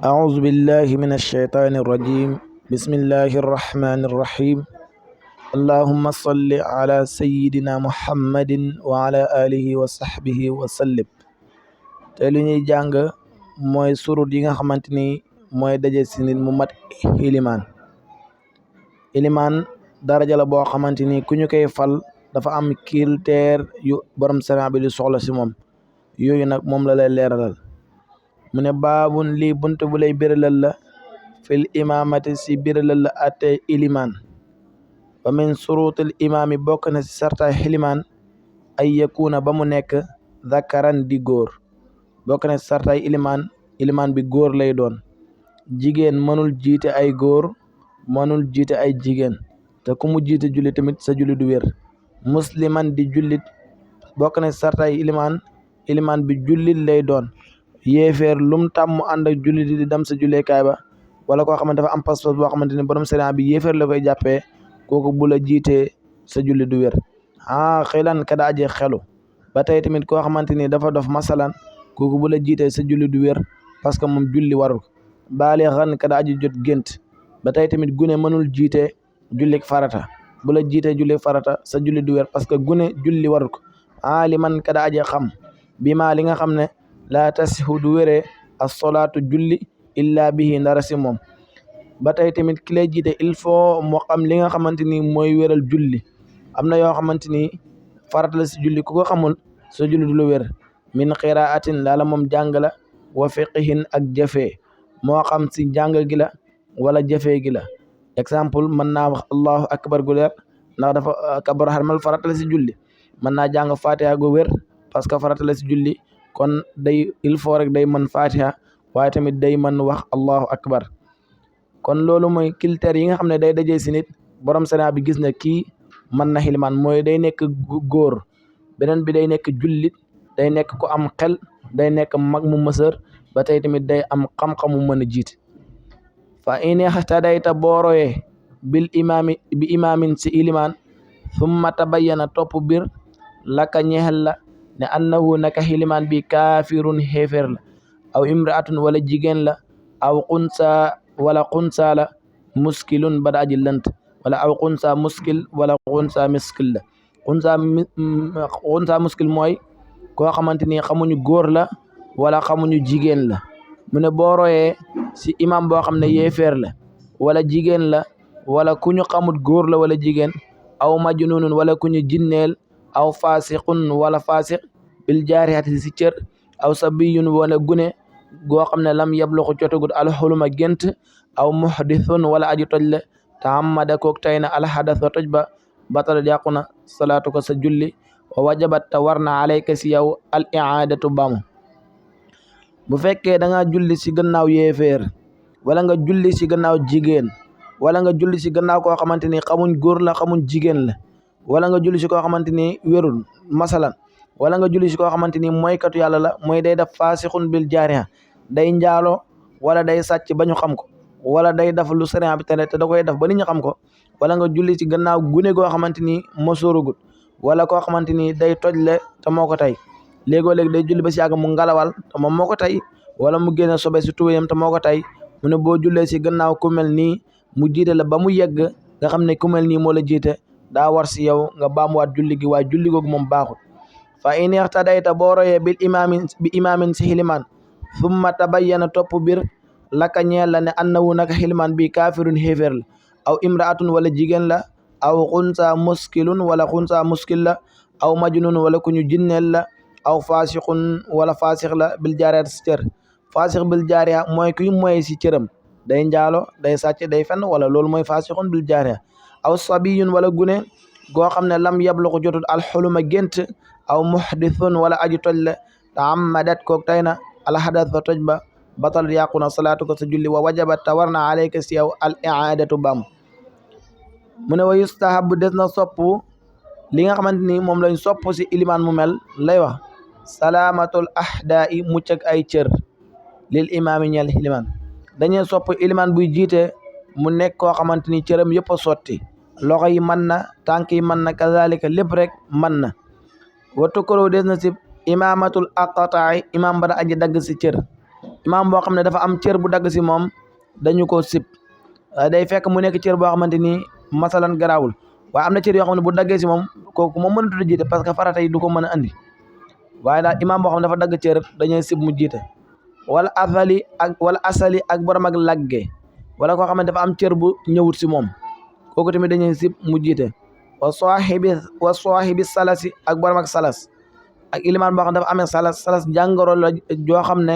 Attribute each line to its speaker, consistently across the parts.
Speaker 1: أعوذ بالله من الشيطان الرجيم بسم الله الرحمن الرحيم اللهم صل على سيدنا محمد وعلى آله وصحبه وسلم te lu ñuy jàng mooy surut yi nga xamante ni mooy daje si nit mu mat ilimaan daraja la boo xamante ni ku ñu koy fal dafa am critère yu borom sariya bi di soxla si moom yooyu nag moom la lay leeralal mu ne baabun lii bunt bu lay biralal la fil imaamati si biralal la ate ilimaan wa min surutil imaami bokk na si sartaay ilimaan ay yakuna ba mu nekk zakaran di góor bokk na si sartaay ilimaan bi góor lay doon jigéen mënul jiite ay góor mënul jiite ay jigéen te ku mu jiite julli tamit sa julli du wér musliman di jullit bokk na si sartaay ilimaan bi jullit lay doon yéeféer lum tàmm ànd ak jullit di dem sa julleekaay ba wala koo xamante dafa am pas-pas boo xamante ni borom sariya bi yéeféer la koy jàppee kooku bu la jiitee sa julli du wér xilan ka daaje xelu ba tey tamit koo xamante ni dafa dof masalan kooku bu la jiitee sa julli du wér parce que moom julli warul baalixan ka daaje jot gént ba tey tamit gune mënul jiite jullik farata bu la jiitee jullik farata sa julli du wér parce que gune julli warul ko aliman ka daaje xam bi maa li nga xam ne laa tasihu du wéree as-solaatu julli illa bihi ndara si moom ba tey tamit ki lay jiite il faut mu xam li nga xamante ni mooy wéral julli am na yoo xamante ni farata la si julli ku ko xamul sa julli du lu wér min qiraatin laala moom jàng la wa fiqihin ak jëfee moo xam si jàng gi la wala jëfee gi la exemple mën naa wax allahu akbar gu leer ndax dafa kabar xarmal farata la si julli mën naa jàng fatiha gu wér parce que farata la si julli kon day il faut rek day mën fatiha waaye tamit day mën wax allahu akbar kon loolu mooy critères yi nga xam ne day dajee si nit borom sariya bi gis na kii mën na xilimaan mooy day nekk góor beneen bi day nekk jullit day nekk ku am xel day nekk mag mu mësër ba tey tamit day am xam-xamu mën a jiit fa in ihtadayta booroyee bi imaamin si ilimaan summa tabayyana topp bir laka ñexel la ne annahu naka xilimaan bi kaafirun xéeféer la aw imraatun wala jigéen la aw xunsa la muskilun ba daaji lënt wala aw xunsa muskil wala xunsa miskil la xunsa muskil mooy koo xamante ni xamuñu góor la wala xamuñu jigéen la mu ne boo royee si imam boo xam ne yéeféer la wala jigéen la wala ku ñu xamut góor la wala jigéen aw majnunun wala ku ñu jinneel aw fasiqun wala fasiq bil jaarihati si cër aw sabiyun wala gune goo xam ne lam yabluxu cotagut alxuluma gént aw muhdithun wala aju toj le tahammada kook tay na alxadatha toj ba batala yàqu na salaatu ko sa julli wa wajabat ta war na alayka si yow al iadatu bamu bu fekkee da nga julli si gannaaw yéeféer wala nga julli si gannaaw jigéen wala nga julli si gannaaw koo xamante ni xamuñ góor la xamuñ jigéen la wala nga julli si koo xamante ni wérul masalan wala nga julli si koo xamante ni mooykatu yàlla la mooy day def faasixun bil jaariha day njaalo wala day sàcc ba ñu xam ko wala day def lu sariya bi tere te da koy def ba nit ñi xam ko wala nga julli si gannaaw gune goo xamante ni mosóorugut wala koo xamante ni day tojle te moo ko tey léegoo-léegi day julli ba si yàgg mu ngalawal te moom moo ko tey wala mu génne sobe si tubayam te moo ko tey mu ne boo jullee si gannaaw ku mel nii mu jiite la ba mu yegg nga xam ne ku mel nii moo la jiite daa war si yow nga baamuwaat julli gi waaye julli googu moom baaxul fa in ihtadayta boo royee bi imaamin si xilimaan summa tabayyana topp bir laka ñeel la ne annahu naka xilimaan bi kaafirun xéeféer la aw imraatun wala jigéen la aw xunsa muskilun wala xunsa muskil la aw majnun wala ku ñu jinneel la aw faasiqun wala faasiq la bil jaariya si cër faasiq bil jaariya mooy kuy moye si cëram day njaalo day sàcc day fenn wala loolu mooy faasiqun bil jaariya aw sabiyun wala gune goo xam ne lam yabluxu jotul alxuluma gént aw muhdithun wala aju toj le taammadat kook tay na alxadat fa toj ba batal yàqu na salaatu ko sa julli wa wajabat ta war na alayka si yow al iadatu bam mu ne wa yustahabu des na sopp li nga xamante ni moom lañ sopp si ilimaan mu mel lay wax salaamatul ahdaa i mucc ak ay cër lil imaami ñel ilimaan dañuy sopp ilimaan buy jiite mu nekk koo xamante ni cëram yëpp a sotti loxo yi mën na tànk yi mën na kazalika lépp rek mën na wa tukkaro des na si imaamatul aqtaai imaam bada aji dagg si cër imaam boo xam ne dafa am cër bu dagg si moom dañu ko sib day fekk mu nekk cër boo xamante ni masalan garaawul waaye am na cër yoo xam ne bu daggee si moom kooku moom mënatu a jiite parce que farata yi du ko mën a andi waaye daal imaam boo xam ne dafa dagg cër dañuy sib mu jiite wala asali ak borom ak lagge wala koo xam ne dafa am cër bu ñëwut si moom kooku tamit dañuy sib mu jiite wa saahibi salasi ak borom ak salas ak ilimaan boo xam ne dafa amee salas jàngoro la joo xam ne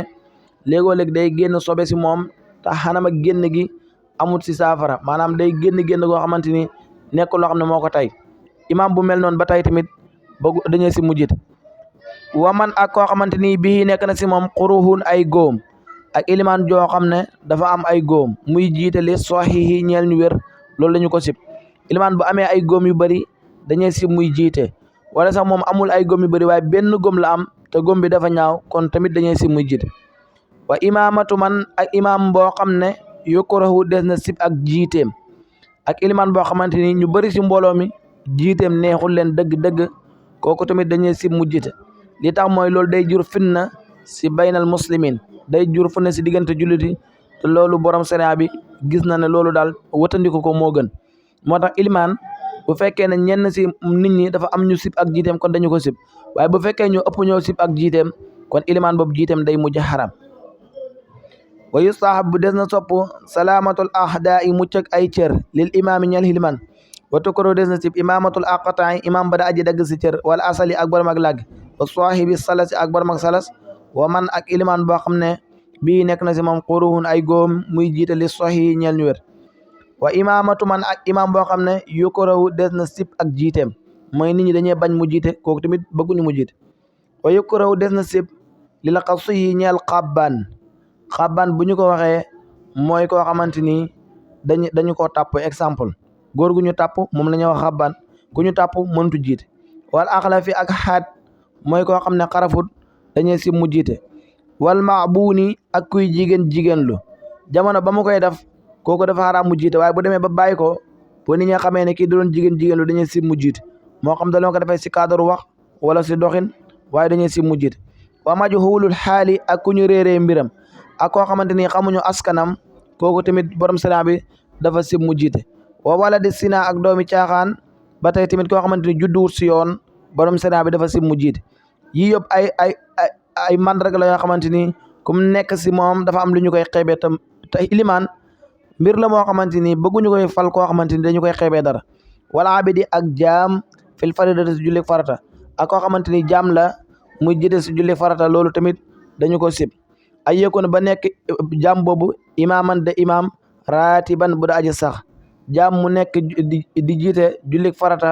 Speaker 1: léegoo-léeg day génn sobe si moom te xanam ak génn gi amut si saafara maanaam day génn goo xamante ni nekkul loo xam ne moo ko tey imaam bu mel noonu ba tey tamit bëgg dañuy si mu jiite waman ak koo xamante ni bii nekk na si moom xuruhun ay góom ak ilimaan joo xam ne dafa am ay góom muy jiite li sahihi ñeel ñu wér loolu la ñu ko sib ilimaan bu amee ay góom yu bëri dañuy sib muy jiite wala sax moom amul ay góom yu bëri waaye benn góom la am te góom bi dafa ñaaw kon tamit dañuy sib muy jiite wa imaamatu man ak imaam boo xam ne yukrahu des na sib ak jiiteem ak ilimaan boo xamante ni ñu bëri si mbooloo mi jiiteem neexul leen dëgg-dëgg kooku tamit dañuy sib mu jiite li tax mooy loolu day jur fitna si baynal muslimin day jur fitna si diggante julliti te loolu borom sariya bi gis na ne loolu daal watandiku ko moo gën moo tax ilimaan bu fekkee ne ñenn si nit ñi dafa am ñu sib ak jiiteem kon dañu ko sib waaye bu fekkee ñu ëpp ñoo sib ak jiiteem kon ilimaan boobu jiiteem day mujj xaram wa yustahab bu des na sopp salaamatul ahdaa mucc ak ay cër lil imaami ñel ilimaan wa tukro des na sib imaamatul aqtaay imaam ba da aji dagg si cër wala asali ak borom ak làgg wa saahibi salasi ak borom ak salas wa man ak ilimaan boo xam ne bii nekk na si moom xuruhun ay góom muy jiite li sahi ñeel ñu wér wa imaamatu man ak imaam boo xam ne yukrahu des na sib ak jiiteem mooy nit ñi dañuy bañ mu jiite kooku tamit bëgguñu mu jiite wa yukrahu des na sib li la xasiyi ñeel xabbaan bu ñu ko waxee mooy koo xamante ni dañu koo tàpp exemple góor gu ñu tàpp moom la ñuy wax xabbaan ku ñu tàpp mëntu jiite wal axlafi ak xaat mooy koo xam ne xarafut dañuy sib mu jiite wal maabuuni ak kuy jigéen lu jamono ba mu koy def kooku dafa xaraam mu jiite waaye bu demee ba bàyyi ko bu nit ñi xamee ne kii da doon jigéen lu dañuy sib mu jiite moo xam da loon ko defee si cadre wax wala si doxin waaye dañuy sib mu jiite wa majhuulul xaali ak ku ñu réeree mbiram ak koo xamante ni xamuñu askanam kooku tamit borom sina bi dafa sib mu jiite wa wala di sina ak doomi caaxaan ba tey tamit koo xamante ni judduwut si yoon borom sina bi dafa sib mu jiite yii yëpp ay mandarga la yoo xamante ni kum nekk si moom dafa am lu ñu koy xeebee te ilimaan mbir la moo xamante ni bëgguñu koy fal koo xamante ni dañu koy xeebee dara wala abidi ak jaam fil faridati si julli farata ak koo xamante ni jaam la muy jiite si julli farata loolu tamit dañu ko sib ay yëkkoon ba nekk jaam boobu imaaman de imaam raatiban bu da aji sax jaam mu nekk di jiite julli farata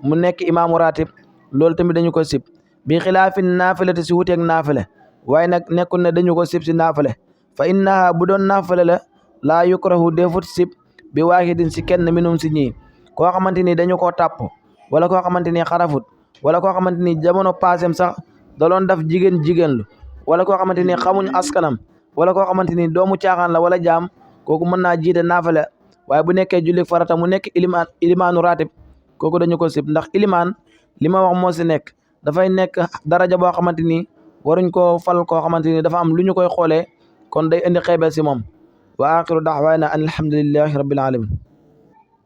Speaker 1: mu nekk imaamu raatib loolu tamit dañu ko sib bi xilaafin naafile te si wuteeg naafile waaye nag nekkul ne dañu ko sib si naafile fa innaha bu doon naafile la laa yukrahu defut sib bi waahidin si kenn minum si ñii koo xamante ni dañu koo tàpp wala koo xamante ni xarafut wala koo xamante ni jamono passem sax da doon daf jigéen lu wala koo xamante ni xamuñ askanam wala koo xamante ni doomu caaxaan la wala jaam kooku mën naa jiite naafile waaye bu nekkee julli farata mu nekk ilimaanu raatib kooku dañu ko sib ndax ilimaan li ma wax moo si nekk dafay nekk daraja boo xamante ni waruñ koo fal koo xamante ni dafa am lu ñu koy xoolee kon day indi xeebel si moom wa axiru daxwaana an alhamdulillahi rabbil alamin